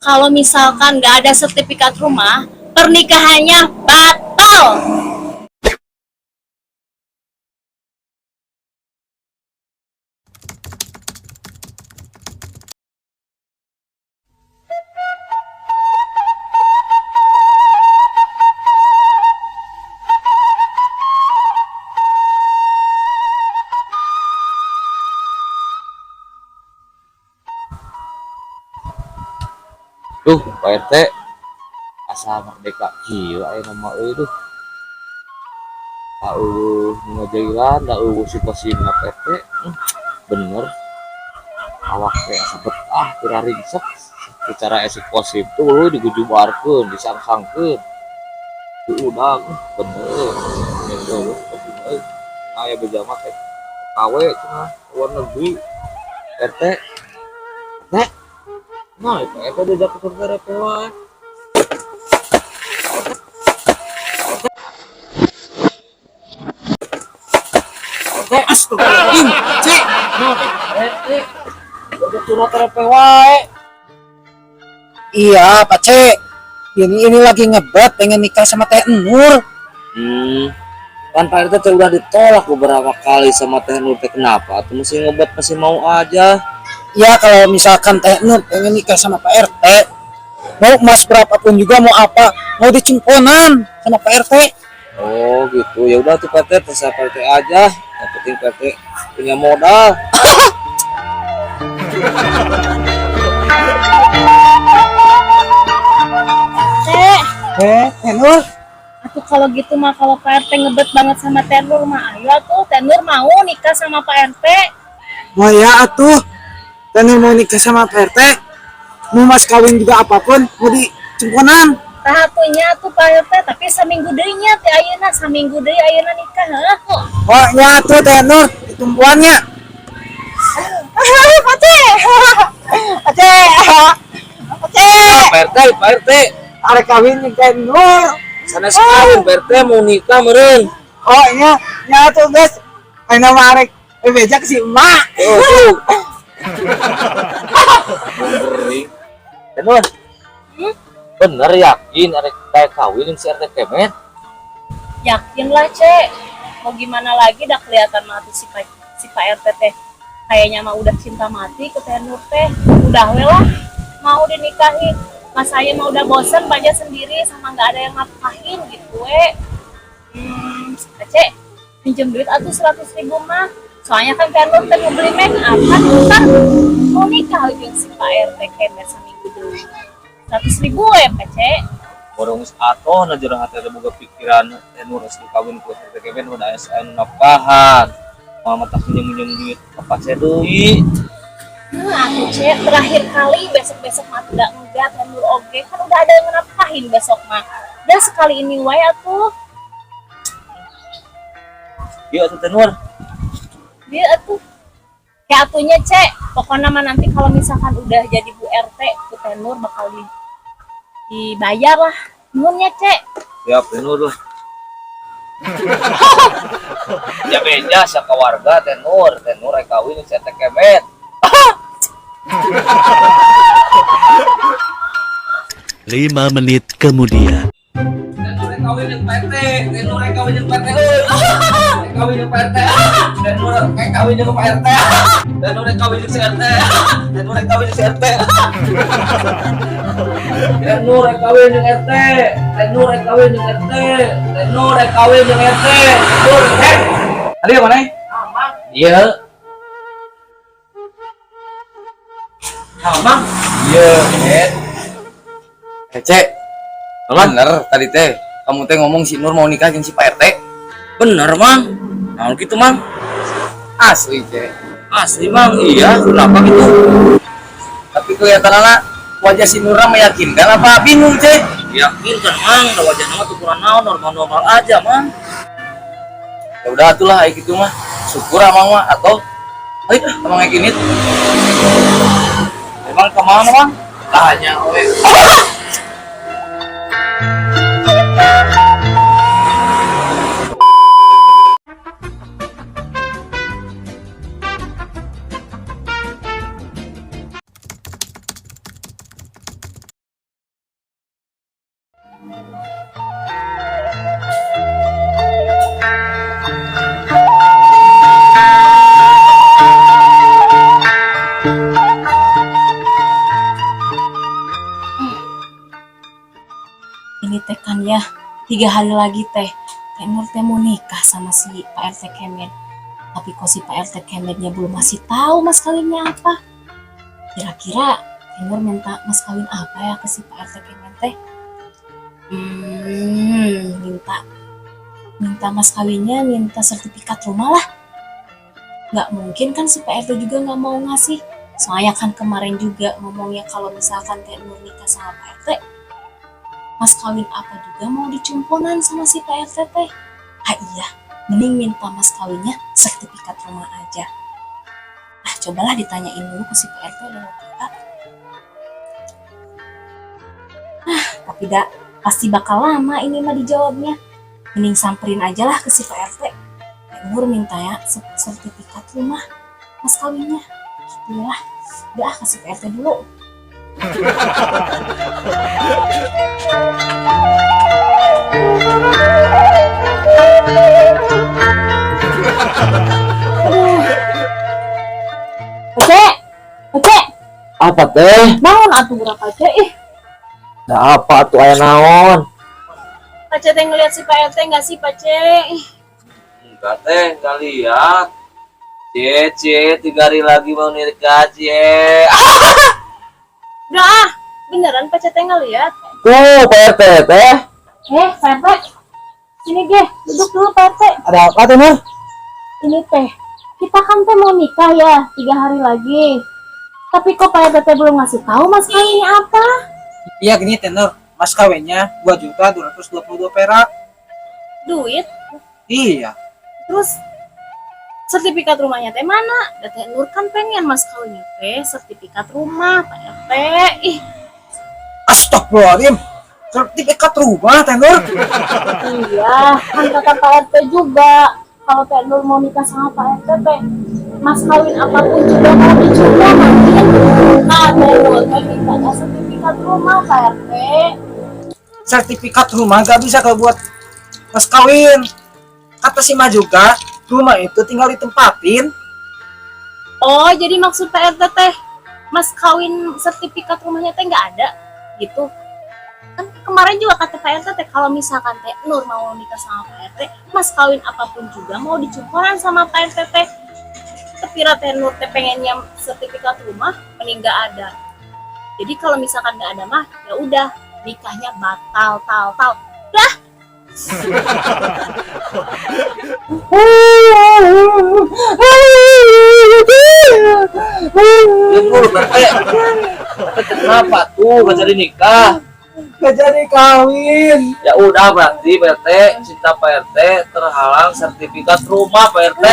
Kalau misalkan nggak ada sertifikat rumah, pernikahannya batal. Duh, Pak RT, asa merdeka kieu aya mah euy, duh. Da euweuh nu ngajailan, da euweuh si Kosimna, Pak RT. Bener. Awak teh asa betah teu ringsek. Secara si Kosim tuh euy digujubarkeun, disangsangkeun. Diudag, bener. Euweuh Kosim euy. Aya beja mah teh KW cenah luar negeri. RT. RT. Nah, itu RT diajak ke surga RT wae. RT, astagfirullahaladzim, Cek. RT, udah curhat RT wae. Iya, Pak Cek. Ini lagi ngebet pengen nikah sama Teh Nur. Kan Pak RT teh udah ditolak beberapa kali sama Teh Nur teh, kenapa? Tuh masih ngebet, masih mau aja. Ya kalau misalkan Teh Nur pengen nikah sama Pak RT, mau emas berapapun juga, mau apa, mau dicumponan sama Pak RT. Oh gitu, ya udah tuh Pak RT, terserah Pak RT aja. Yang penting Pak RT punya modal. Teh, Teh Nur. Atuh kalau gitu mah, kalau Pak RT ngebet banget sama Teh Nur mah, ayo atuh Teh Nur mau nikah sama Pak RT. Mau ya atuh. Teh Nur mau nikah sama Pak RT. Mau mas kawin juga apapun, mau dicumponan. Tah atuh nya tuh Pak RT, tapi saminggu deui nya teh ayeuna, saminggu deui ayeuna nikah heuh. Oh ya tuh Teh Nur, ditumpuannya. Pak C. Pak C. Pak C. Pak RT, Pak RT. Arek kawin jeung Teh Nur. Sanes kawin, Pak RT mau nikah meureun. Oh iya, ya tuh guys. Ayeuna mah arek beja ke si emak. Oh, tuh. Teh Nur. Bener yakin arek kayak kawin si RT Kemet? Yakin lah, Cek. Mau gimana lagi, dah kelihatan mah tuh si Pak RT teh kayaknya mah udah cinta mati ke Teh Nur teh. Udah we lah mau dinikahi. Mas saya mah udah bosen baca sendiri sama nggak ada yang nafkahin gitu we. Cek, pinjem duit atuh 100.000 mah. Soalnya kan Teh Nur teh mau beli make up kan, ntar mau nikah jeung si Pak RT Kemet saminggu deui. 100.000 we, Pak Cek. Borong geus atoh na jero hati teh boga pikiran Teh Nur geus dikawin ku RT Kemet udah aya anu nafkahan. Moal matak minjem-minjem duit ka Pace deui. Nah, aku Cek, terakhir kali, besok-besok mah udah enggak, Teh Nur oge kan udah ada yang nafkahin besok mah. Udah sekali ini wae atuh. Iya atuh Teh Nur. Dia atuh. Kayak atuhnya Cek, pokoknya mah nanti kalau misalkan udah jadi Bu RT, Bu Teh Nur bakal dibayar lah. Nuhunnya Cek. Siap Teh Nur lah. Ya beja saka warga Teh Nur, Teh Nur rek kawin si RT Kemet. 5 menit kemudian. Teh Nur rek kawin jeung Pak RT, Teh Nur rek kawin jeung Pak RT euy. Rek kawin jeung Pak RT. Teh Nur rek kawin jeung Pak RT. Teh Nur rek kawin jeung si RT. Teh Nur rek kawin jeung si RT. Teh Nur rek kawin jeung RT. Teh Nur rek kawin jeung RT. Teh Nur rek kawin jeung RT. Nur, eh. Tadi mana? Iya. Mang. Iya, Ed. Cek. Bener tadi teh kamu teh ngomong si Nur mau nikah jeung si Pak RT. Bener, Mang. Nah, gitu, Mang. Asli, Cek. Asli, Mang. Iya, kenapa gitu? Tapi kelihatan anak wajah si Nur meyakinkan apa bingung, Cek? Yakin kan, Mang. Da wajahna mah tuh kurang naon, normal-normal aja, Mang. Ya udah atulah kayak gitu mah. Syukur amang mah atau ayo ah, amang kayak gini. Emang kemana, Mang? Tanya we. Ini teh kan ya, 3 hari lagi teh. Teh Nur teh mau nikah sama si Pak RT Kemed. Tapi kok si Pak RT Kemednya belum masih tahu mas kawinnya apa. Kira-kira Teh Nur minta mas kawin apa ya ke si Pak RT Kemed teh? Minta minta mas kawinnya minta sertifikat rumah lah. Nggak mungkin kan si Pak RT juga nggak mau ngasih. Soalnya kan kemarin juga ngomongnya kalau misalkan Teh Nur nikah sama Pak RT, mas kawin apa juga mau dicumponan sama si Pak RT teh. Ah iya, mending minta mas kawinnya sertifikat rumah aja. Ah, cobalah ditanyain dulu ke si Pak RT lewat WA. Ah, tapi dak pasti bakal lama ini mah dijawabnya. Mending samperin aja lah ke si Pak RT. Teh Nur minta ya sertifikat rumah mas kawinnya. Gitu lah. Udah ah, ke si Pak RT dulu. Aduh. Oce, Oce, Apa teh? Bangun atuh berapa, Ce? Ih, Nah, apa tuh, aya naon? Pace teh ngeliat si Pak RT nggak sih, Pace? Ih, Enggak teh, enggak lihat. Cie, cie, 3 hari lagi mau nikah, cie. Udah ah, beneran Pace teh ngeliat? Tuh, Pak RT teh. Eh, Pak RT, sini ge, duduk dulu, Pak RT. Ada apa tuh, Nur? Ini teh, kita kan teh mau nikah ya, 3 hari lagi. Tapi kok Pak RT teh belum ngasih tahu mas kawinnya apa? Iya gini, Teh Nur, mas kawinnya 2 juta 222 perak. Duit? Iya. Terus sertifikat rumahnya teh mana? Da Teh Nur kan pengen mas kawinnya teh sertifikat rumah, Pak RT. Ih, Astagfirullahaladzim. Sertifikat rumah, Teh Nur? Iya, kan kata Pak RT juga kalau Teh Nur mau nikah sama Pak RT teh mas kawin apapun juga mau dicoba nanti. Nah, Teh Nur teh mintanya sertifikat rumah, Pak RT. Sertifikat rumah gak bisa kalau buat mas kawin. Kata si Ma juga, rumah itu tinggal ditempatin. Oh, jadi maksud Pak RT teh mas kawin sertifikat rumahnya teh nggak ada gitu? Kan kemarin juga kata Pak RT teh kalau misalkan Teh Nur mau nikah sama Pak RT, mas kawin apapun juga mau dicumponan sama Pak RT teh. Tapi Teh Nur teh pengennya sertifikat rumah, mending nggak ada. Jadi kalau misalkan nggak ada mah, ya udah nikahnya batal tal tal. Dah. Ya dulu, Pak RT. Tapi kenapa tuh gak jadi nikah? Gak jadi kawin. Ya udah, berarti Pak RT, cinta Pak RT terhalang sertifikat rumah, Pak RT.